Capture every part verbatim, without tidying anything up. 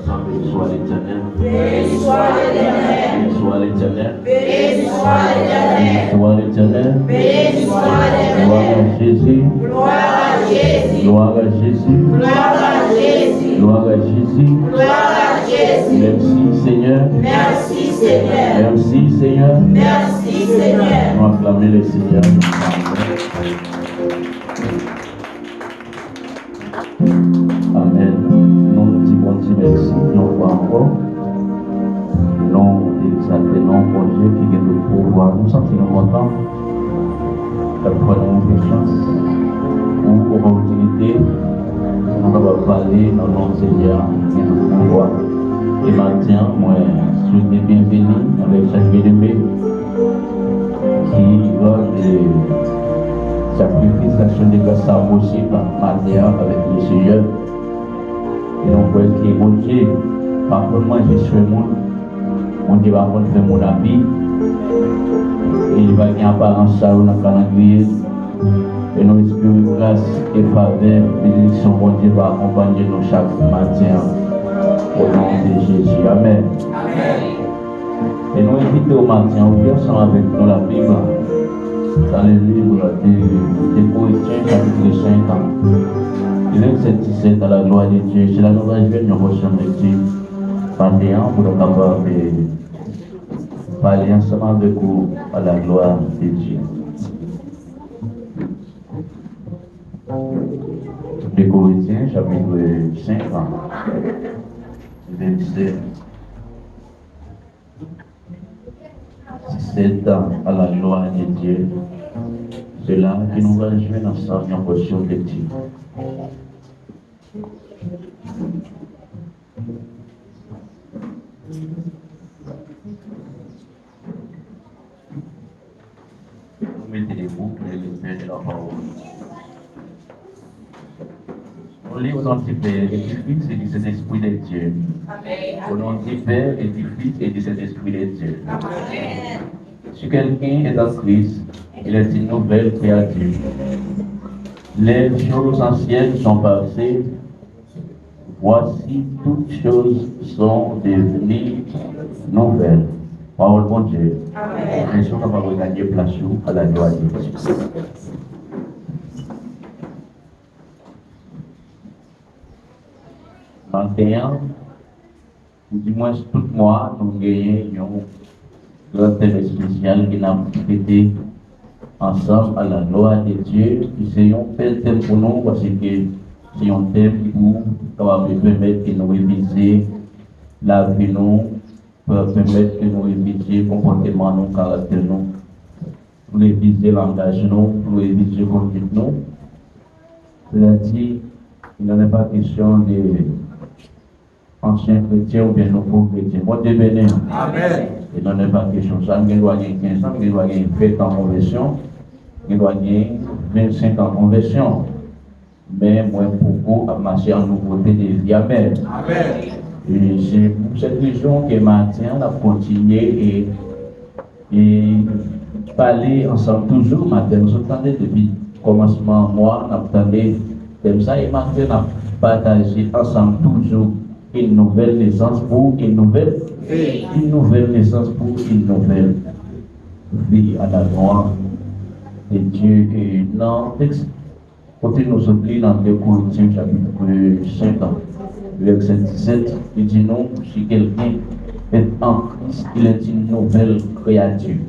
Béni soit l'Éternel. Béni soit l'Éternel. Béni soit l'Éternel. Béni soit l'Éternel. Béni soit l'Éternel. Béni soit l'Éternel. Gloire à Jésus. Gloire à Jésus. Gloire à Jésus. Gloire à Jésus. Gloire à Jésus. Gloire à Jésus. Merci Seigneur. Merci Seigneur. Merci Seigneur. Merci Seigneur. Nou aklame le Seigneur. Amèn. Nou di Bondye mèsi yon fwa ankò. Nou egzalte non Bondye ki gen tout pouvwa. Nou santi nou kontan. Chak fwa nou gen chans ou opòtinite pou nou kapab pale nan non Senyè a ki gen tout pouvwa. E maten an, mwen swete byenveni avèk chak byeneme ki rann, e, sakrifis aksyon de gras sa posib maten an avèk le Seyè. E nou kwè ke Bondye pa konn manje swe moun, Bondye pa konn fè moun abi, e li pa gen aparans sa yo nan kalandriye. E nou espere gras e favè, benediksyon Bondye va akonpanye nou chak maten an. O non de Jezi. Amèn. Amèn. E nou envite w maten an, ouvri ansanm avèk nou Labib. Dans le livre de, de Corinthiens, chapitre cinq, verset dix-sept, à la gloire de Dieu. Se la nou va jwenn yon pòsyon lekti maten an pou nou kapab, eh, pale ansanm avèk ou à la gloire de Dieu. De Corinthiens, chapitre cinq, verset dix-sept, à la gloire de Dieu. Se la ke nou va jwenn ansanm yon pòsyon lekti. Nou mete debout pou le respè de la parole. On lit au nom du Père et du Fils et du Saint-Esprit de Dieu. Amen. Au nom du Père et du Fils et du Saint-Esprit de Dieu. Amen. Si quelqu'un est en Christ, il est une nouvelle créature. Les choses anciennes sont passées, voici, toutes choses sont devenues nouvelles. Pawòl Bondye. Amèn. Èske w kapab reganye plas ou à la gloire de Dieu? Maten an, dimwens tout mwa, nou genyen yon gran tèm espesyal ke n ap trete ansanm, à la gloire de Dieu, ki se yon bèl tèm pou nou, paske se yon tèm ki pou kapab pèmèt ke nou revize lavi nou, pou pèmèt ke nou revize konpòteman nou, karaktè nou, pou revize langaj nou, pou revize konduit nou. Sètadi, il n'en est pas question de ansyen kretyen oubyen nouvo kretyen. Bondye beni w. Amèn. E nan nenpòt kesyon sa, m gen dwa gen kenz an, m gen dwa gen ven an konvèsyon, m gen dwa gen vennsenk an konvèsyon. Men mwen poko ap mache an nouvote de vi. Amèn. Amèn. E se pou sèt rezon ke maten an n ap kontinye e e pale ansanm toujou. Maten, nou sot tande depi kòmansman mwa, n ap tande tèm sa, e maten, n ap pataje ansanm toujou une nouvelle naissance pour une nouvelle vie. Une nouvelle naissance pour une nouvelle vie à la gloire de Dieu. E nan tèks Kote nou sot li nan de Korentyen chapit senk, vèsè disèt, li di nou, si quelqu'un est en Christ, il est une nouvelle créature.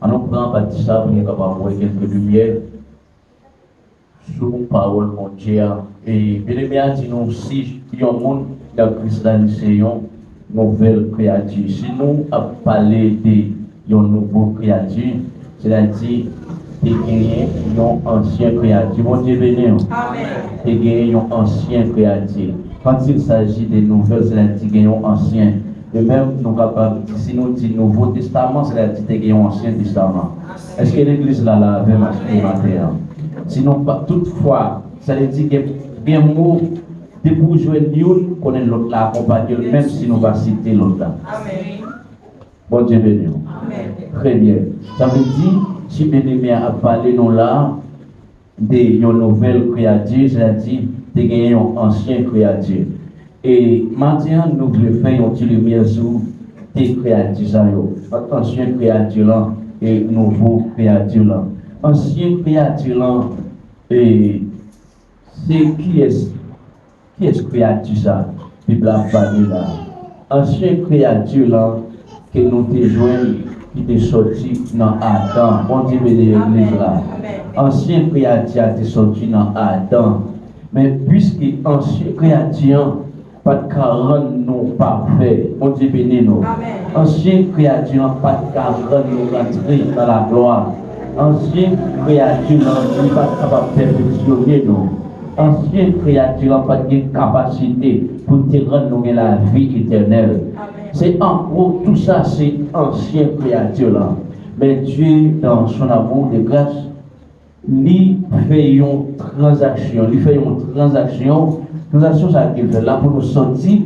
Ann nou pran pati sa pou nou kapab wè kèlke limyè sou pawòl Bondye a. E byeneme a di nou, si yon moun nan Kris la, li se yon nouvèl kreyati. Si nou ap pale de yon nouvo kreyati, sètadi te genyen yon ansyen kreyati. Bondye beni w. Amèn. Te genyen yon ansyen kreyati. Quand il s'agit de nouvèl, sètadi gen yon ansyen. De menm, nou kapab di, si nou di Nouvo Testaman, sètadi te gen yon Ansyen Testaman. Èske legliz la la avè m maten an? Si nou pa, toutfwa, sètadi gen, gen mo, depi w jwenn youn, konnen lòt la akonpanye l, menm si nou pa site lòt la. Amèn. Bondye beni w. Amèn. Trè byen. Sa vle di, si byeneme a ap pale nou la, de yon nouvèl kreyati, sètadi te genyen yon ansyen kreyati. E maten an, nou vle fè yon ti limyè sou de kreyati sa yo, ant ansyen kreyati lan e nouvo kreyati lan. Ansyen kreyati lan, e se kiyès, kiyès kreyati sa Bib la ap pale la? Ansyen kreyati lan ke nou te jwenn ki te sòti nan Adan. Bondye beni legliz la. Ansyen kreyati a te sòti nan Adan. Men piske ansyen kreyati an pa t ka rann nou pafè, Bondye beni nou. Ansyen kreyati an pa t ka rann nou rantre nan laglwa. Ansyen kreyati an, li pa t kapab pèfeksyone nou. Ansyen kreyati an pa t gen kapasite pou te rann nou gen lavi etènèl. Se an gwo, tou sa se ansyen kreyati lan. Men Dye, dans son amour de grâce, li fè yon tranzaksyon. Li fè yon tranzaksyon. Tranzaksyon sa ke l fè la pou nou sòti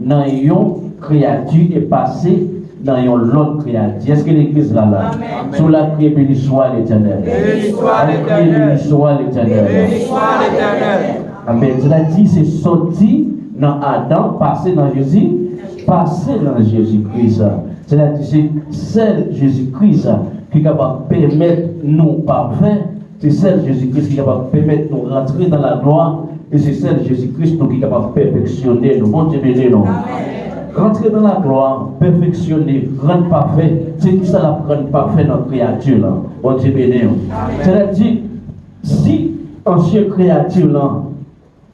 nan yon kreyati e pase nan yon lòt kreyati. Èske legliz la la? Si w la, kriye, Béni soit l'Éternel. Al kriye, Béni soit l'Éternel. Amèn. Sètadi, se sòti nan Adan, pase nan Jezi, pase nan Jezi Kris. Sètadi, se sèl Jezi Kris ki kapab pèmèt nou pafè. Se sèl Jezi Kris ki kapab pèmèt nou rantre nan laglwa. E se sèl Jezi Kris tou ki kapab pèfeksyone nou. Bondye beni nou. Rantre nan laglwa, pèfeksyone, rann pafè. Se kisa l ap rann pafè nan kreyati lan? Bondye beni w. Sètadi, si ansyen kreyati lan,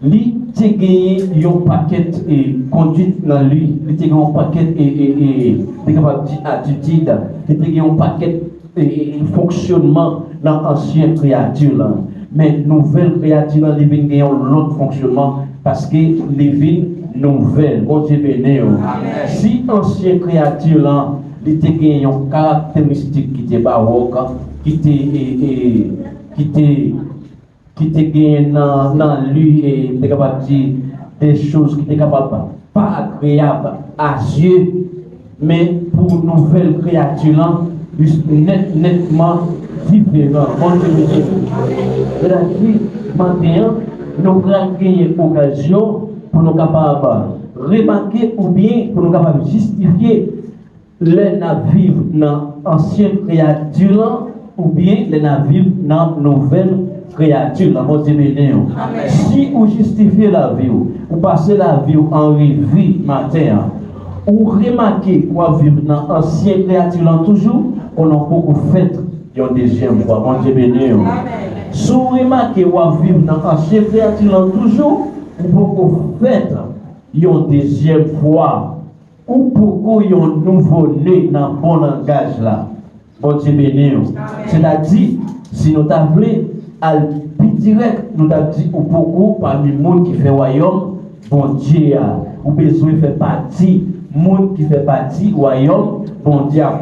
li te genyen yon pakèt, e, kondwit nan li, li te gen yon pakèt, e, e, e, te kapab di atitid, li te gen yon pakèt, e, e, e, fonksyonman nan ansyen kreyati lan. Men nouvèl kreyati lan, li vin gen yon lòt fonksyonman paske li vin nouvèl. Bondye beni w. Si ansyen kreyati lan, li te gen yon karakteristik ki te bawòk, ki te, e, e, ki te ki te genyen nan, nan li, e, m te kapab di, de choz ki te kapab pa agreyab a zye, men pou nouvèl kreyati lan, li nèt, nètman diferan. Bondye beni nou. Sètadi, maten an, nou pral genyen okazyon pou nou kapab remake oubyen pou nou kapab jistifye lè n ap viv nan ansyen kreyati lan oubyen lè n ap viv nan nouvèl kreyati lan. Bondye beni w. Si ou jistifye lavi w, ou pase lavi w an revi maten an, ou remake w ap viv nan ansyen kreyati lan toujou, konnen w poko fèt yon dezyèm fwa. Bondye beni w. Si w remake w ap viv nan ansyen kreyati lan toujou, ou poko fèt yon dezyèm fwa. Ou poko yon nouvo ne nan bon langaj la. Bondye beni w. Sètadi, si nou ta vle al pi dirèk, nou t ap di ou poko pami moun ki fè wayòm Bondye a. Ou bezwen fè pati moun ki fè pati wayòm Bondye a.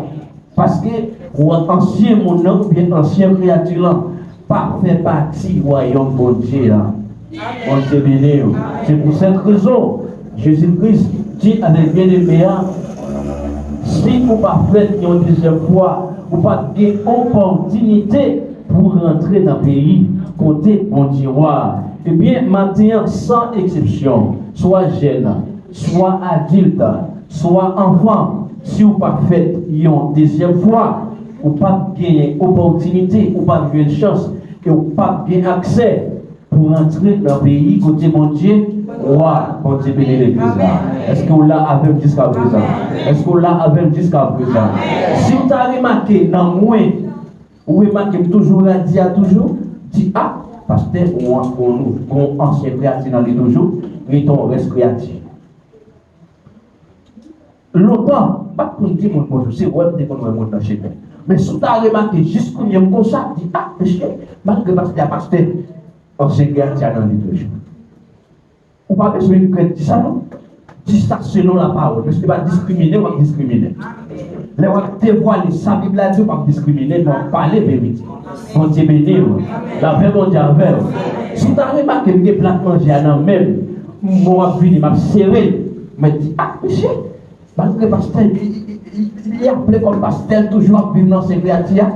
Paske w ansyen moun nan oubyen ansyen kreyati lan pa fè pati wayòm Bondye a. Bondye beni w. Se pou sèt rezon, Jezi Kris di avèk byeneme a, si ou pa fèt yon dezyèm fwa, ou p ap gen opòtinite pou rantre nan peyi kote Bondye w a. Ebyen, maten an, san eksepsyon, swa jèn, swa adilt, swa anfan, si w pa fèt yon dezyèm fwa, ou p ap genyen opòtinite, ou p ap jwenn chans, e ou p ap gen aksè pou rantre nan peyi kote Bondye w a. Bondye beni legliz la. Èske w la avè m jiskaprezan? Èske w la avè m jiskaprezan? Si w ta remake nan mwen, ou remake m toujou radi a toujou, di, a, pastè, ou an, ou, ou ansyen kreyati nan li toujou, li t on rès kreyati. Lontan, m pa t konn di moun bonjou, se wè m te konn wè moun nan chemen. Men si w ta remake jis kounye a m konsa, di, a, mesye, malgre pastè a pastè, ansyen kreyati a nan li toujou. Ou pa bezwen regrèt di sa non. Di sa selon lapawòl. Mesye pa diskrimine, w ap diskrimine. Lè w ap devwale sa Bib la di, w p ap diskrimine, men w ap pale verite. Bondye beni w. Lapè Bondye avè w. Si w ta remake m gen plat manje a nan men m, mwen w ap vini, m ap sere l. Mwen di, a, mesye, malgre pastè, li, li, li, li aple kòm pastè, l toujou ap viv nan ansyen kreyati a.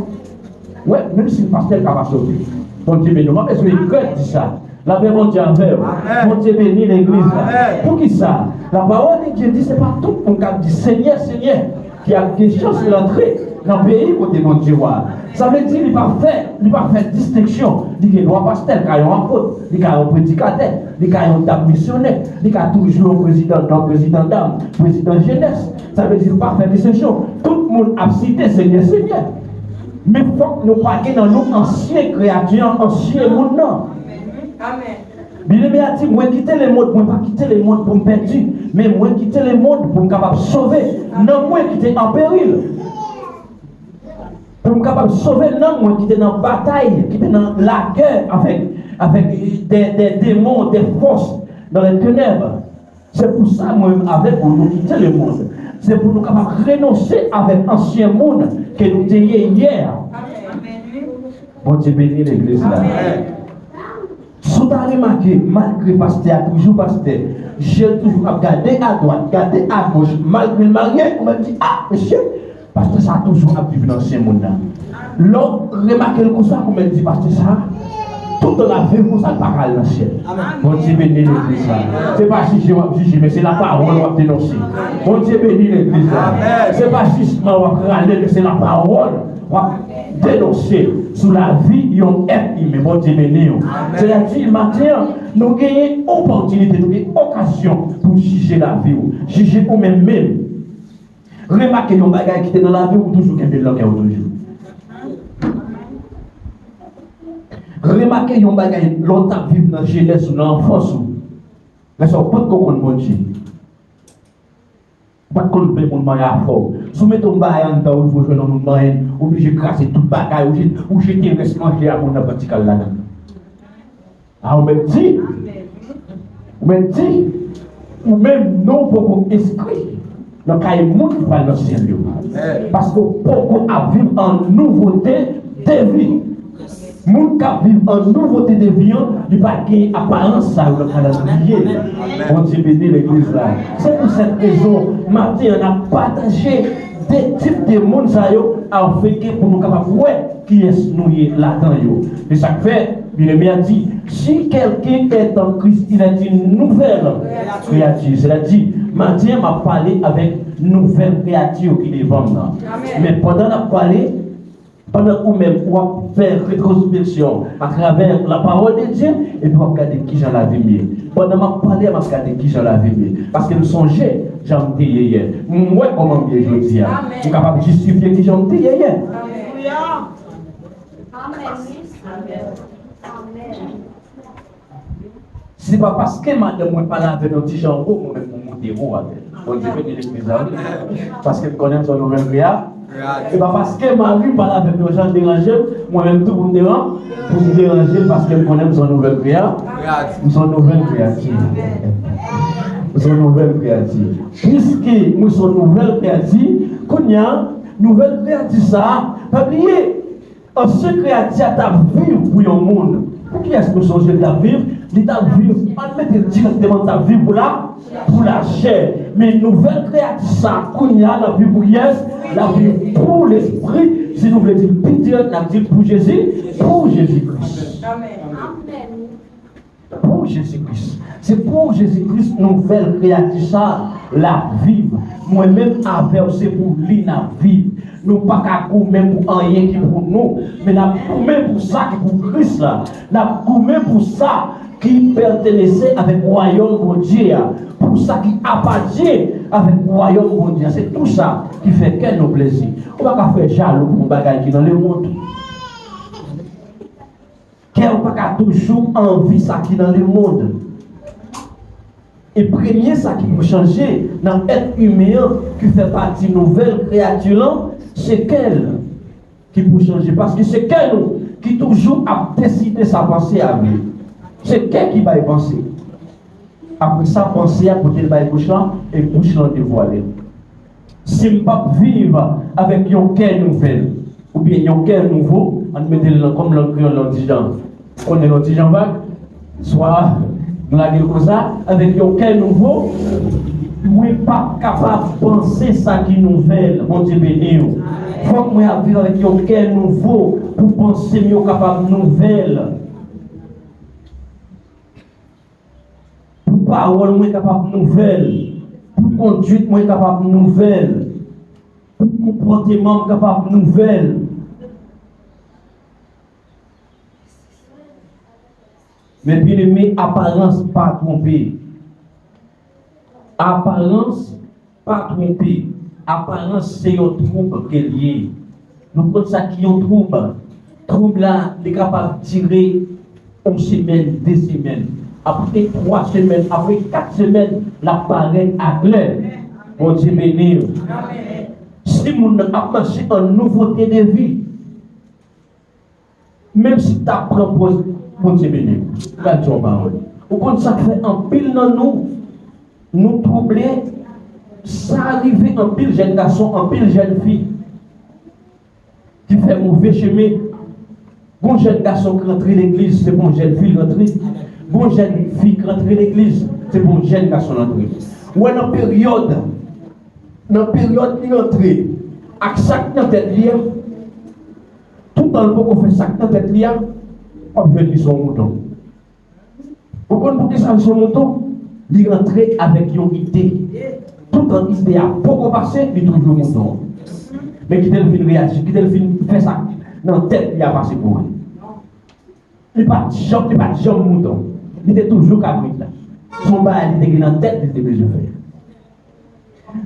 Wè, menm si l pastè, l ka pa sove. Bondye beni w. M pa bezwen regrèt di sa. Lapè Bondye avè w. Amèn. Bondye beni legliz la. Amèn. Poukisa? Lapawòl de Dye di se pa tout moun k ap di Senyè, Senyè, ki ap gen chans rantre nan peyi kote Bondye w a. Sa vle di li pa fè, li pa fè distenksyon. Li gen dwa pastè, li ka yon apot, li ka yon predikatè, li ka yon dam misyonè, li ka toujou yon prezidan dòm, prezidan dam, prezidan jenès. Sa vle di li pa fè distenksyon. Tout moun ap site Senyè, Senyè. Men fòk nou pa gen nan nou ansyen kreyati an, ansyen moun nan. Amèn. Byeneme a di, mwen kite lemonn, mwen pa kite lemonn pou m pèdi, men mwen kite lemonn pou m kapab sove nanm mwen ki te an peril. Pou m kapab sove nanm mwen ki te nan batay, ki te nan lagè avèk, avèk de, de demon, de fòs dans les ténèbres. Se pou sa, mwen menm avèk ou, nou kite lemonn. Se pou nou kapab renonse avèk ansyen moun ke nou te ye yè a. Amèn. Bondye beni legliz la. Amèn. Si w ta remake, malgre pastè a toujou pastè, je l toujou ap gade adwat, gade agoch, malgre l marye, ou menm di, "A, mesye, pastè sa a toujou ap viv nan ansyen moun nan." Lè w remake l konsa, ou menm di, "Pastè sa a, tout tan l ap viv konsa, l pa ka al nan syèl." Amèn. Bondye beni legliz la. Se pa jije w ap jije, men se lapawòl w ap denonse. Bondye beni legliz la. Amèn. Se pa jijman w ap rale, men se lapawòl w ap denonse sou lavi yon èt imen. Bondye beni w. Amèn. Sètadi, maten an, nou genyen opòtinite, nou gen okazyon pou jije lavi w. Jije ou menm menm. Remake yon bagay ki te nan lavi w, ou toujou kenbe l nan kè w toujou. Remake yon bagay, lè w t ap viv nan jenès ou, nan anfans ou. Lè sa w pa t ko konn Bondye. Ou pa t konn vle moun manyen afè w. Si w mete yon bagay anndan w, ou jwenn yon moun manyen, ou oblije kraze tout bagay, ou jete, ou jete rès manje a moun nan pran ti kal ladan. A ou menm di, ou menm di, ou menm non w poko enskri nan kay moun ki pral nan syèl yo. Paske w poko ap viv an nouvote de vi. Moun k ap viv an nouvote de vi an, li pa gen aparans sa yo nan kalandriye. Bondye beni legliz la. Se pou sèt rezon, maten an, n ap pataje de tip de moun sa yo, afenke pou nou kapab wè kiyès nou ye ladan yo. Se sa k fè, byeneme a di, si quelqu'un est en Christ, il est une nouvelle créature. Sètadi, maten an, m ap pale avèk nouvèl kreyati ki devan m nan. Men pandan n ap pale, pandan ou menm, w ap fè retwospeksyon atravè lapawòl de Dye, epi w ap gade kijan lavi m ye. Pandan m ap pale a, m ap gade kijan lavi m ye. Paske m sonje jan m te ye yè. M wè kòman m ye jodi a. M kapab jistifye kijan m te ye yè. Se pa paske madanm mwen pale avè m yon ti jan wo, mwen menm pou m moute wo avè l. Bondye beni legliz la, wi. Paske m konnen m se yon nouvèl kreya. Se pa paske mari m pale avè m yon jan l deranje m, mwen menm tou pou m deran-, pou m deranje l, paske m konnen m se yon nouvèl kreya. M se yon nouvèl kreyati. M se yon nouvèl kreyati. Piske mwen se yon nouvèl kreyati, kounye a, nouvèl kreyati sa a, pa bliye, ansyen kreyati a t ap viv pou yon moun. Pou kiyès nou sonje l t ap viv? Li t ap viv, ann mete l dirèkteman, li t ap viv pou la, pou lachè. Men nouvèl kreyati sa a, kounye a, l ap viv pou kiyès? L ap viv pou lespri, si nou vle di l pi dirèk, n ap di l pou Jezi, pou Jezi Kris. Pou Jezi Kris. Se pou Jezi Kris, nouvèl kreyati sa a, l ap viv. Mwen menm avè w, se pou li n ap viv. Nou pa ka goumen pou anyen ki pou nou, men n ap goumen pou sa ki pou Kris la. N ap goumen pou sa ki pètenese avèk wayòm Bondye a, pou sa ki apatyen avèk wayòm Bondye a. Se tou sa ki fè kè nou plezi. Ou pa ka fè jalou pou yon bagay ki nan lemonn. Kè w pa ka toujou anvi sa ki nan lemonn. E premye sa ki pou chanje nan èt imen an ki fè pati nouvèl kreyati lan, se kè l ki pou chanje. Paske se kè nou ki toujou ap deside sa panse a vle. Se kè ki bay panse. Apre sa, panse a pote l bay bouch lan, e bouch lan devwale l. Si m p ap viv avèk yon kè nouvèl, oubyen yon kè nouvo, ann mete l nan, kòm lang kreyòl lan di jan, konnen yon ti jan vag, swa nou lage l konsa, avèk yon kè nouvo, mwen p ap kapab panse sa ki nouvèl. Bondye beni w. Fòk mwen ap viv avèk yon kè nouvo pou panse m yo kapab nouvèl. Pawòl mwen kapab nouvèl. Pou konduit mwen kapab nouvèl. Pou konpòteman m kapab nouvèl. Men byeneme, aparans pa twonpe. Aparans pa twonpe. Aparans se yon twoub ke l ye. Nou konn sa ki yon twoub? Twoub la, li kapab dire yon semèn, de semèn. Apre twa semèn, apre kat semèn, l ap parèt aklè. Bondye beni w. Si moun nan ap mache an nouvote de vi, menm si t ap pran pòz, Bondye beni w. Gad yon pawòl. Ou konn sa k fè anpil nan nou, nou twouble, sa rive anpil jèn gason, anpil jèn fi ki fè move chemen. Gon jèn gason k rantre legliz, se pa yon jèn fi l rantre. Gon jèn fi k rantre legliz, se pa yon jèn gason l rantre. Ou wè nan peryòd, nan peryòd li rantre ak sa k nan tèt li a, toutan l poko fè sa k nan tèt li a, w ap jwenn li se yon mouton. Ou konn poukisa l se yon mouton? Li rantre avèk yon ide. Toutan ide a poko pase, li toujou mouton. Men kite l fin reyaji, kite l fin fè sa k nan tèt li a pase pou li. Li pa t janm, li pa t janm mouton. Li te toujou kabrit la. Se yon bagay li te gen nan tèt li te bezwen fè.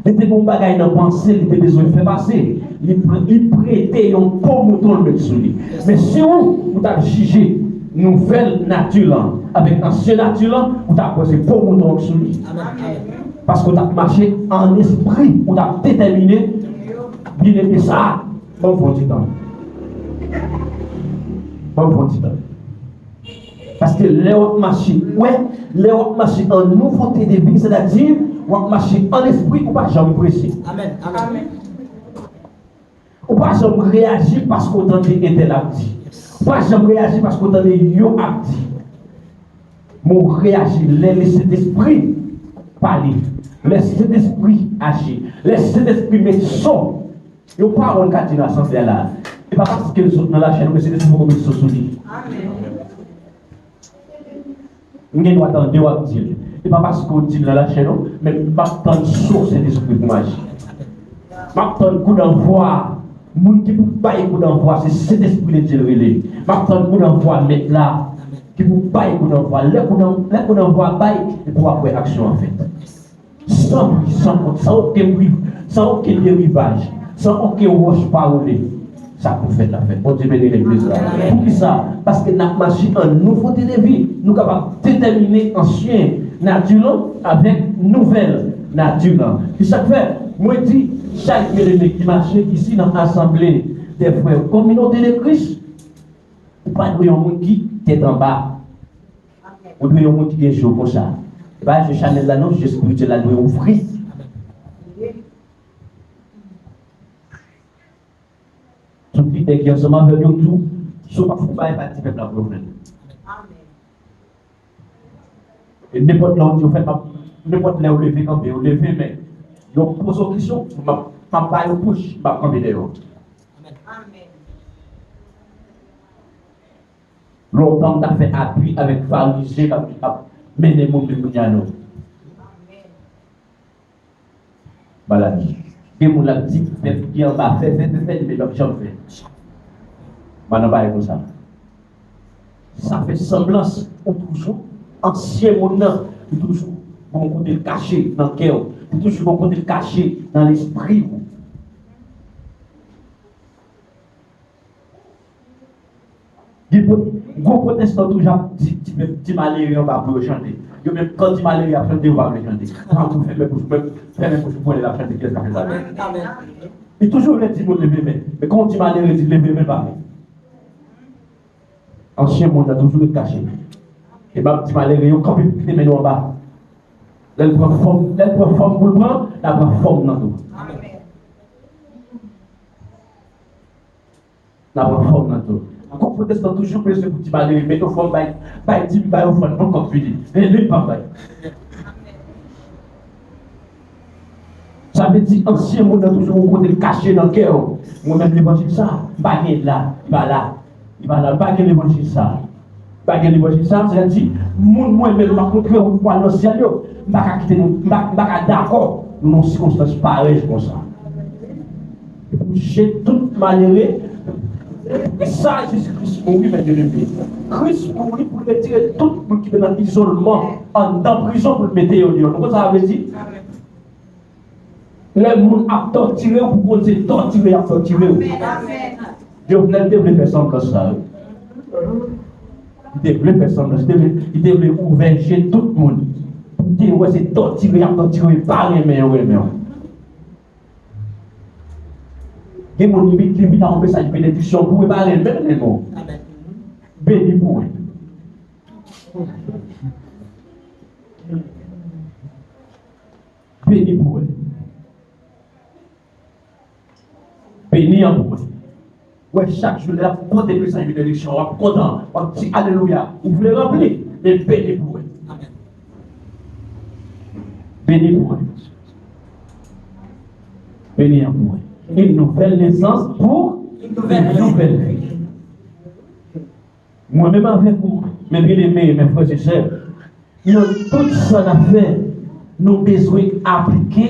Li te gen yon bagay nan panse li te bezwen fè pase. Li pre-, li prete yon po mouton l met sou li. Men si w, ou t ap jije nouvèl nati lan avèk ansyen nati lan, ou t ap wè se po mouton an k sou li. Paske w t ap mache an espri, ou t ap detèmine, byeneme sa a, ban m fè yon ti tan. Ban m fè yon ti tan. Paske lè w ap mache, wè, lè w ap mache an nouvote de vi, sètadi, w ap mache an lespri, ou pa janm prese. Amèn. Amèn. Ou pa janm reyaji paske w tande entèl ap di. Ou pa janm reyaji paske w tande yo ap di. Men w reyaji lè Lesentespri pale, lè Sentespri aji, lè Sentespri met son. Yon pawòl ka di nan sans la, e pa paske l sot nan lachè nou, men Sentespri poko met son sou li. M gen dwa tande w ap di l. E pa paske w di l nan lachè non, men m ap tann son Sentespri pou m aji. M ap tann kou dan vwa. Moun ki pou bay kou dan vwa, se Sentespri Bondye l rele. M ap tann kou dan vwa Mèt la, ki pou bay kou dan vwa. Lè kou dan, lè kou dan vwa bay, epi w ap wè aksyon an fèt. San bri, san kont, san okenn bri, san okenn derivaj, san okenn wòch pa woule. Sa k pou fèt la fèt. Bondye beni legliz la. Poukisa? Paske n ap mache an nouvote de vi. Nou kapab detèmine ansyen nati lan avèk nouvèl nati lan. Se sa k fè mwen di, chak byeneme ki mache isi nan asanble dè frè kominote de Kris, ou pa dwe yon moun ki tèt anba. Ou dwe yon moun ki gen je w konsa. E pa je chanèl la non, je espirityèl la dwe ouvri. Tout lidè ki ansanm avè w yo tou, si w pa fè yon bagay, pa di pèp la pou yo fè l. E nenpòt lè w di w fèt, m ap, nenpòt lè w leve kanpe, w leve men, yo poze w kesyon, m ap, m ap ba yo push, m ap kanpe dèyè w. Lontan m t ap fè apui avèk Farizyen k ap, k ap mennen moun, men kounye a non. Maladi. Gen moun l ap di pèp ki anba fè, fè, fè, fè, li menm l p ap janm fè. M pa nan bagay konsa. Sa fè sanblans ou toujou ansyen moun nan, li toujou gon kote l kache nan kè w, li toujou gon kote l kache nan lespri w. Gen pwo-, gwo pwotestan toujou ap di ti, ti malere anba pou yo chante. Yo menm, kan ti malere ap chante, yo pa vle chante. Tankou fèmen bouch, menm fèmen bouch pou l ap chante, kiyès k ap fè sa menm? Li toujou vle di moun leve men. Men kan yon ti malere di leve men, l pa vle. Ansyen moun nan toujou ret kache. E m ap di malere yo kanpe, kite men nou anba. Lè l pran fòm, lè l pran fòm pou l pran, l ap pran fòm nan tou. N ap pran fòm nan tou. Ankò pwotestan toujou bezwen pou ti malere met ofrann, bay, bay dim, bay ofrann, bon kòb fini. Men li p ap bay. Sa vle di ansyen moun nan toujou yon kote l kache nan kè w. Mwen menm levanjil sa, m pa gen l la, li pa la. Li pa la, m pa gen levanjil sa. M Pa gen levanjil sa, sa vle di, moun mwen menm m ap montre wout pou al nan syèl yo, m pa ka kite nou, m pa, m pa ka dakò nou nan yon sikonstans parèy konsa. Pou jete tout malere, poukisa Jezi Kris mouri, men Dye leve? Kris mouri pou l retire tout moun ki te nan izolman anndan prizon, pou l mete yo deyò. Nou konn sa sa vle di? Lè moun ap tòtire w, pou konn se tòtire y ap tòtire w. Jovenel te vle fè sanblans sa, wi. Li te vle fè sanblans, li te vle, li te vle ouvè je tout moun. Pou te wè se tòtire y ap tòtire w, e pa renmen yo renmen w. Gen moun li, li vin ak yon mesaj benediksyon pou w, e pa renmen renmen w. Beni pou w. Beni pou w. Beni an pou w. Wè, chak jou lè l ap pote mesaj benediksyon, w ap kontan, w ap di alelouya, ou vle ranpli, men beni pou w. Beni pou w. Beni an pou w. Une nouvelle naissance pour une nouvelle vie. Mwen menm avèk ou, men byeneme, men frè e sè, nan tout sa n ap fè, nou bezwen aplike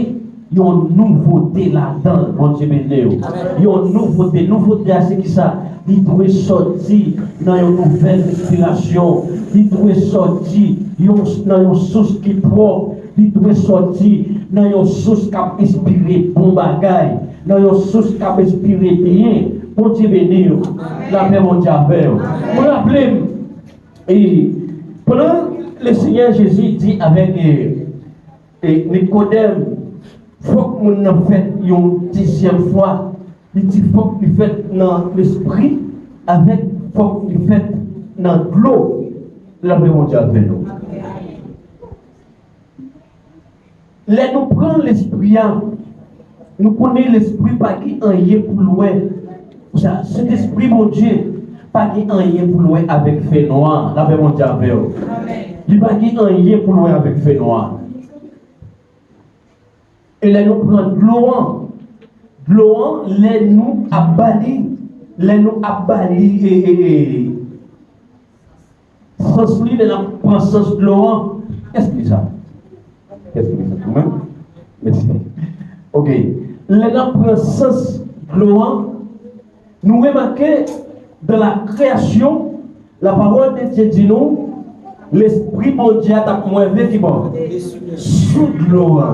yon nouvote ladan l. Bondye beni w. Yon nouvote. Nouvote a se kisa? Li dwe sòti nan yon nouvèl enspirasyon. Li dwe sòti yon, nan yon sous ki pwòp. Li dwe sòti nan yon sous k ap enspire bon bagay, nan yon sous k ap enspire byen. Bondye beni w. Lapè Bondye avè w. Mwen raple m, e, pandan Lesenyè Jezi di avèk, e, e, Nikodèm, fòk moun nan fèt yon dezyèm fwa. Li di fòk li fèt nan lespri, avèk fòk li fèt nan dlo. Lapè Bondye avè nou. Lè nou pran lespri a, nou konnen lespri pa gen anyen pou l wè. Sa, Sentespri Bondye pa gen anyen pou l wè avèk fènwa. Lapè Bondye avè w. Li pa gen anyen pou l wè avèk fènwa. E lè nou pran dlo an, dlo an, lè nou ap ba li, lè nou ap ba li, e, e, e, sans li, lè n ap pran sans dlo an, kiyès ki di sa? Kiyès ki di sa? Ou menm? Mèsi. Ok. Lè n ap pran sans dlo an, nou remake dans la création, la parole de Dieu di nou, Lespri Bondye a t ap mweve ki bò? Sou dlo a.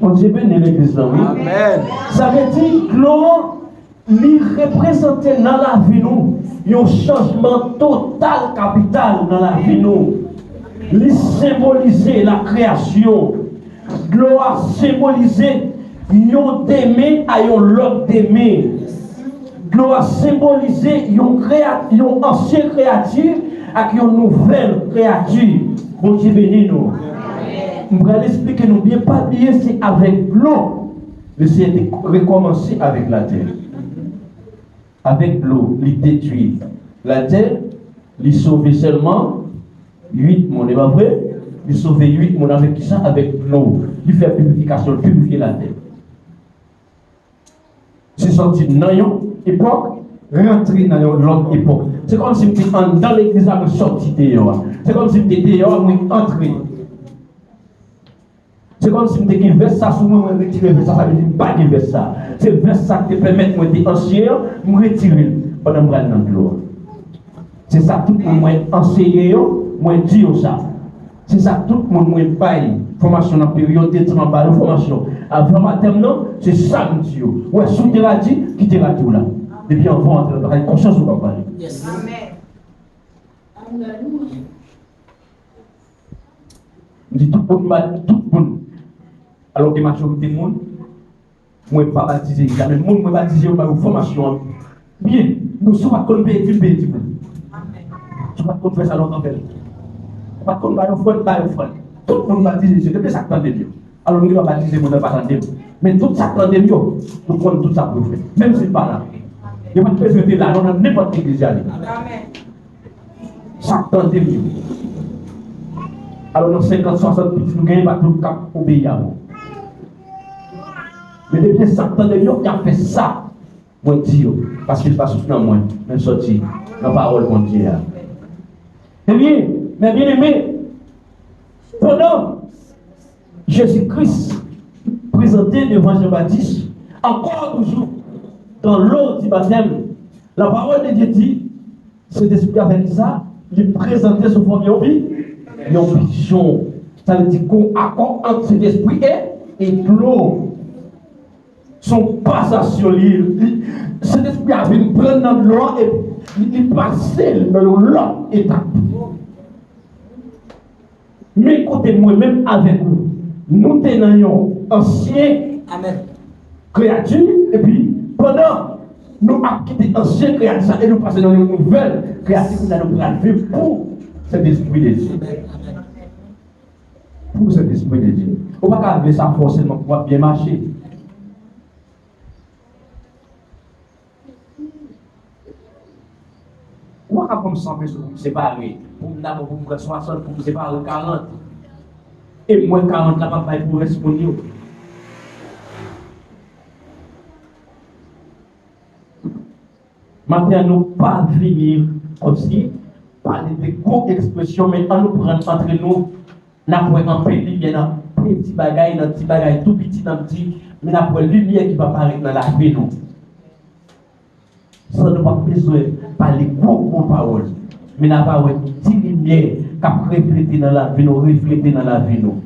Bondye beni legliz la, wi. Amèn. Sa vle di, dlo an, li reprezante nan lavi nou yon chanjman total, kapital nan lavi nou. Li senbolize lakreyasyon. Dlo a senbolize yon demen a yon lòt demen. Dlo a senbolize yon kreya-, yon ansyen kreyati ak yon nouvèl kreyati. Bondye beni nou. M pral eksplike nou byen, pa bliye se avèk dlo Lesenyè te rekòmanse avèk latè. Avèk dlo, li detwi latè, li sove sèlman uit moun, e pa vre? Li sove uit moun avèk kisa? Avèk dlo. Li fè pirifikasyon, li pirifye latè. Se sòti nan yon epòk, rantre nan yon lòt epòk. Se kòmsi m te anndan legliz la, mwen sòti deyò a. Se kòmsi m te deyò a, mwen antre. Se kòmsi m te gen vès sa sou mwen, mwen retire vès sa, sa vle di m pa gen vès sa. Se vès sa ki te pèmèt mwen te ansyen an, m retire l pandan m pral nan dlo a. Se sa tout moun mwen anseye yo, mwen di yo sa. Se sa tout moun mwen bay fòmasyon nan peryòd de tan an, ba yo fòmasyon. Avan batèm nan, se sa m di yo. Wè, si w te radi, kite radi w la. Depi anvan w antre nan bagay, konsyans ou k ap pale. Yes. Amèn. M di tout moun, ba, tout moun. Alò gen majorite moun, mwen pa batize, jamè moun mwen batize yo ba yo fòmasyon an. Byen, nou si w pa t konn peye, vin peye timoun. Si w pa t konn fè sa, lòt anpè. Ou pa t konn ba yo ofrann, ba yo ofrann. Tout moun batize, se depi sa k tande m yo. Alò, m gen dwa batize moun nan pa tande m. Men tout sa k tande m yo, nou konn tout sa pou yo fè. Menm si l pa la. Yo pa t bezwen te la, non, nan nenpòt legliz y ale. Amèn. Sa k tande m yo. Alò, nan senkant, swasant pitit nou genyen, pa tout k ap obeyi avè w. Men depi sa k tande m yo, y ap fè sa mwen di yo, paske l pa sot nan mwen, men l sòti nan pawòl Bondye a. Ebyen, mes bien-aimés, pandan Jezi Kris prezante devan Jan Batis, ankò toujou dans l'eau du baptême, la parole de Dieu dit, Sentespri a fè kisa? Li prezante sou fòm yon pi, yon pijon. Sa vle di gon akò ant Sentespri e, e dlo. Se yon pasasyon li ye. Li, Sentespri a vin pran nan dlo a e li, li pase l nan yon lòt etap. Men kote mwen menm avèk ou, nou te nan yon ansyen Amèn. Kreyati, epi pandan nou ap kite ansyen kreyati sa e nou pase nan yon nouvèl kreyati, kounye a nou pral viv pou Sentespri de Dye. Amèn. Amèn. Pou Sentespri de Dye. Ou pa ka vle sa fòseman pou w ap byen mache. Ou pa ka pran m san peso pou m separe, pou m dabò pou m pran swasant, pou m separe karant. E mwen karant la p ap bay pou rès moun yo. Maten an, nou pa vini kòmsi pale de gwo ekspresyon, men ann nou pran antre nou. N ap wè anpil limyè nan piti bagay, nan ti bagay tou piti n ap di, men n ap wè limyè ki va parèt nan lavi nou. San nou p ap bezwen pale gwo, gwo pawòl, men n ap wè ti limyè k ap reflete nan lavi nou, reflete nan lavi nou.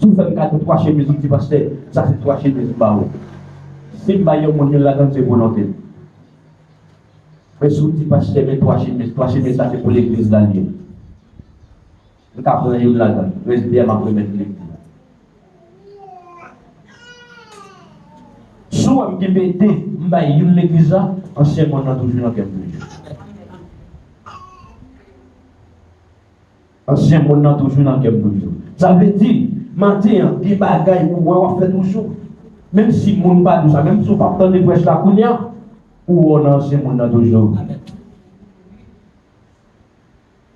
Si w fè m kado twa chemiz, ou di, "Pastè, sa se twa chemiz m ba ou." Si m bay yon moun youn ladan l, se volonte m. Men si w di, "Pastè, men twa chemiz, twa chemiz sa se pou legliz la l ye." M ka pran youn ladan l, rès de a m ap remèt legliz la. Si w wè m kenbe de, m bay youn legliz la, ansyen mòn nan toujou nan kè m toujou. Ansyen mòn nan toujou nan kè m toujou. Sa vle di, maten an, gen bagay ou wè w ap fè toujou. Menm si moun pa di w sa, menm si w p ap tande prèch la kounye a, ou wè w nan ansyen mòn nan toujou. Amèn.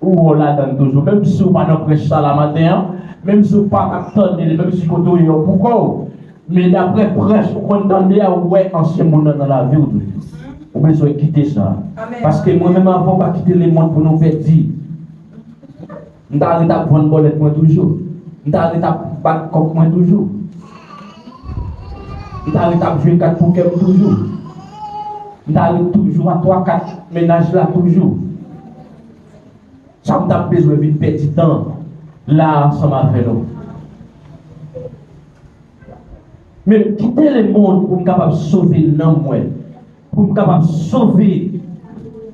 Ou wè w ladan l toujou. Menm si w pa nan prèch sa la maten an, menm si w pa t ap tande li, menm si kote w ye a w poukò w, men daprè prèch ou konn tande a, ou wè ansyen moun nan nan lavi w toujou. Ou bezwen kite sa. Amèn. Paske mwen menm avan w pa kite lemonn pou nou pèdi. M ta ret ap vann bòlèt mwen toujou. M ta ret ap bat kòk mwen toujou. M ta ret ap jwe kat pou kè m toujou. M ta ret toujou a twa kat mennaj la toujou. Sa m t ap bezwen vin pèdi tan la ansanm avè nou. Men m kite lemonn pou m kapab sove nanm mwen, pou m kapab sove,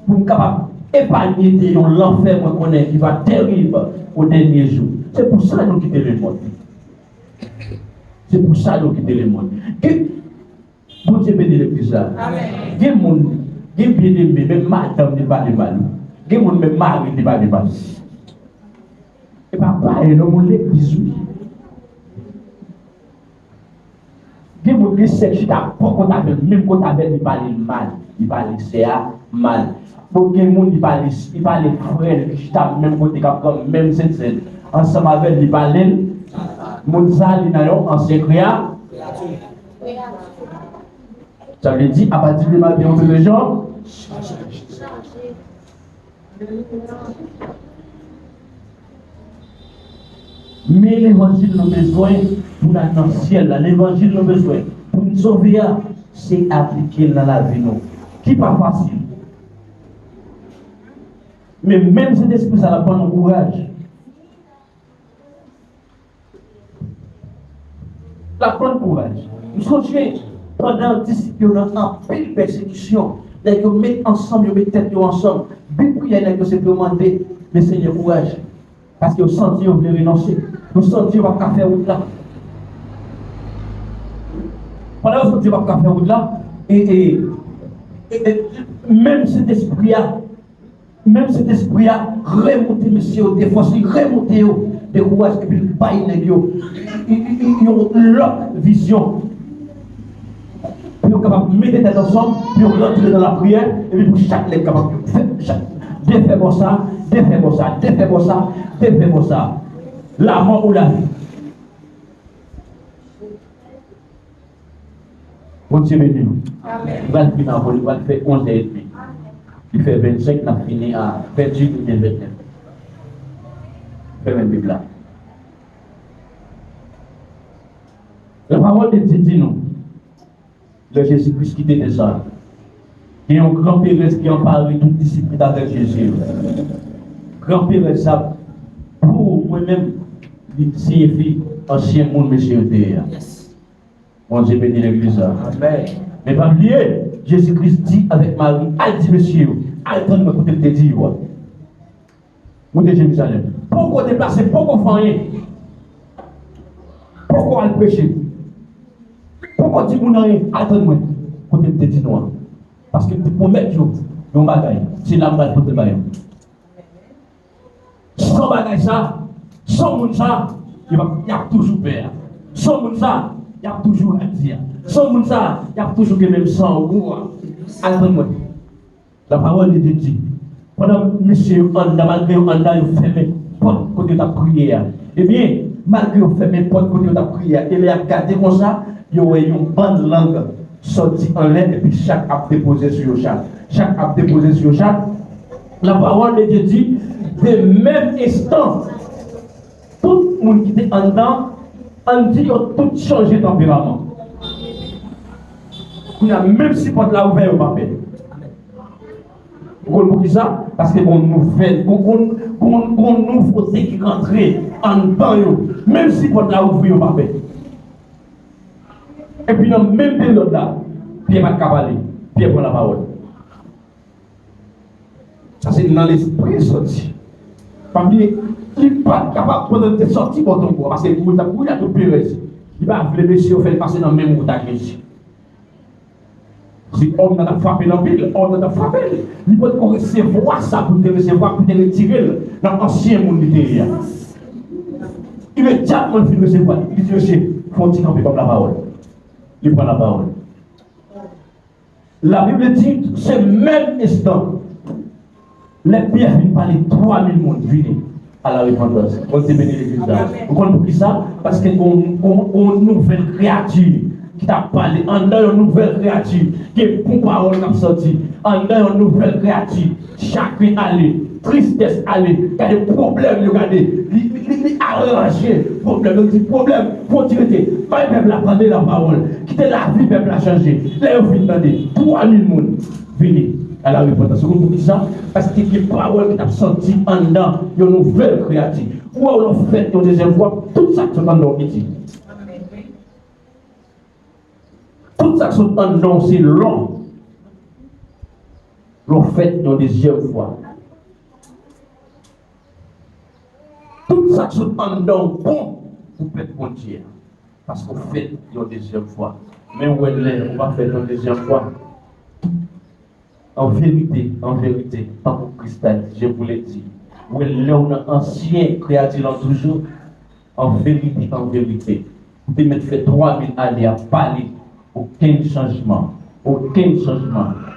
pou m kapab epanye de yon lanfè mwen konnen ki va terib o dènye jou. Se pou sa nou kite lemonn. Se pou sa nou kite lemonn. Gen Bondye beni legliz la. Amèn. Gen moun, gen byeneme, menm madanm li pale mal. Gen moun, menm mari li pale mal. E pa payen non, moun legliz wi. Gen moun, gen sè chita bò kot avè l, menm kot avè l, li pale l mal. Li pale sè a mal. Bon, gen moun, li pale, li pale frè l, li chita menm kote k ap pran menm sentsèn. Ansanm avè l, li pale l. Moun sa, li nan yon ansyen kreya. Sa vle di, apati de maten, ou bezwen jan. Men levanjil nou bezwen pou n al nan syèl la. Levanjil nou bezwen pou n sove a, se aplike l nan lavi nou. Ki pa fasil. Men menm Sentespri sa l ap ban nou kouraj. L ap ban n kouraj. M sonje, pandan disip yo nan anpil pèsekisyon, nèg yo met ansanm, yo met tèt yo ansanm. Bi priyè nèg yo se pou yo mande, men Senyè, kouraj. Paske yo santi yo vle renonse. Yo santi yo p ap ka fè wout la. Pandan yo santi yo p ap ka fè wout la, e, e, e, e, menm Sentespri a, menm Sentespri a remonte mesye yo de fòs, li remonte yo de kouraj, epi l bay nèg yo, i, i, i, yon lòt vizyon. Pou yo kapab mete tèt ansanm, pou yo rantre nan lapriyè, epi pou chak nèg kapab fè, chak, defè bò sa, defè bò sa, defè bò sa, defè bò sa. Lamò ou lavi. Bondye beni nou. Amèn. Nou pral fin avè w, li pral fè onz è edmi. Li fè vennsenk, n ap fini a venntuit oubyen vennèf. Fèmen Bib la. La parole de Dieu di nou, lè Jezi Kris kite tè sa, gen yon gran perèz ki anpare tout disip ki t avèk Jezi yo. Gran perèz sa, pou mwen menm, li siyifi ansyen moun mesye yo te ye a. Bondye beni legliz la. Amèn. Men pa bliye, Jezi Kris di avèk Mari, al di mesye yo, al tann mwen kote m te di yo a. Moute Jerizalèm. Poko deplase, poko fè anyen. Poko al preche. Poko di moun anyen, al tann mwen kote m te di nou an. Paske m te pwomèt yo yon bagay. Se la m pral pote ba yo. San bagay sa, san moun sa, y ap, y ap toujou pè a. San moun sa, y ap toujou radi a. San moun sa, y ap toujou gen menm san wo a. Al tann mwen. La parole de Dieu di, pandan mesye yo anndan, malgre yo anndan, yo fèmen pòt kote yo t ap priye a. Ebyen, malgre yo fèmen pòt kote yo t ap priye a, e lè y ap gade konsa, yo wè yon bann lang sòti anlè, epi chak ap depoze sou yo chak. Chak ap depoze sou yo chak. La parole de Dieu di, de menm enstan, tout moun ki te anndan, ann di yo tout chanje tanperaman. Kounye a, menm si pòt la ouvè, yo pa pè. Ou konn poukisa? Paske gon nouvèl, gon, gon, gon, gon nouvote ki rantre anndan yo. Menm si pòt la ouvri, yo pa pè. Epi nan menm peryòd la, Pyè pa t ka pale. Pyè pran lapawòl. Sa se nan lespri l sòti. Pa bliye, li pa t kapab pandan l te sòti bò tonbo a, paske kouri l t ap kouri la tout perèz. Li pa vle mesye yo fè l pase nan menm wout ak Jezi. Si òm nan t ap frape l anpil, òm nan t ap frape l. Li potko resevwa sa pou l te resevwa, pou te retire l nan ansyen moun li te ye a. Imedyatman l fin resevwa l, li di mesye, fè yon ti kanpe, ban m lapawòl. Li pran lapawòl. Labib di, se menm enstan, lè Pyè fin pale, twa mil moun vini a la repantans. Bondye beni legliz la. Ou konn poukisa? Paske gon, gon, gon nouvèl kreyati ki t ap pale. Anndan yon nouvèl kreyati, gen bon pawòl k ap sòti. Anndan yon nouvèl kreyati, chagren ale, tristès ale. Gade pwoblèm yo, gade. Li, li, li, li aranje pwoblèm yo. Li di, pwoblèm, fò ti rete. Bay pèp la tande lapawòl. Kite lavi pèp la chanje. Lè yo fin tande, twa mil moun vini a la repantans. Ou konn poukisa? Paske gen pawòl ki t ap sòti anndan yon nouvèl kreyati. Ou wè, w lè w fèt yon dezyèm fwa, tout sa k sot anndan w piti. Tout sa k sot anndan w se lò. Lè w fèt yon dezyèm fwa. Tout sa k sot anndan w bon pou pèp Bondye a. Paske w fèt yon dezyèm fwa. Men w wè lè ou pa fèt yon dezyèm fwa. An verite, an verite, tankou Kris ta di, je vous le dis, ou wè lè w nan ansyen kreyati lan toujou, an verite, an verite, ou te mèt fè twa mil ane ap pale, okenn chanjman, okenn chanjman.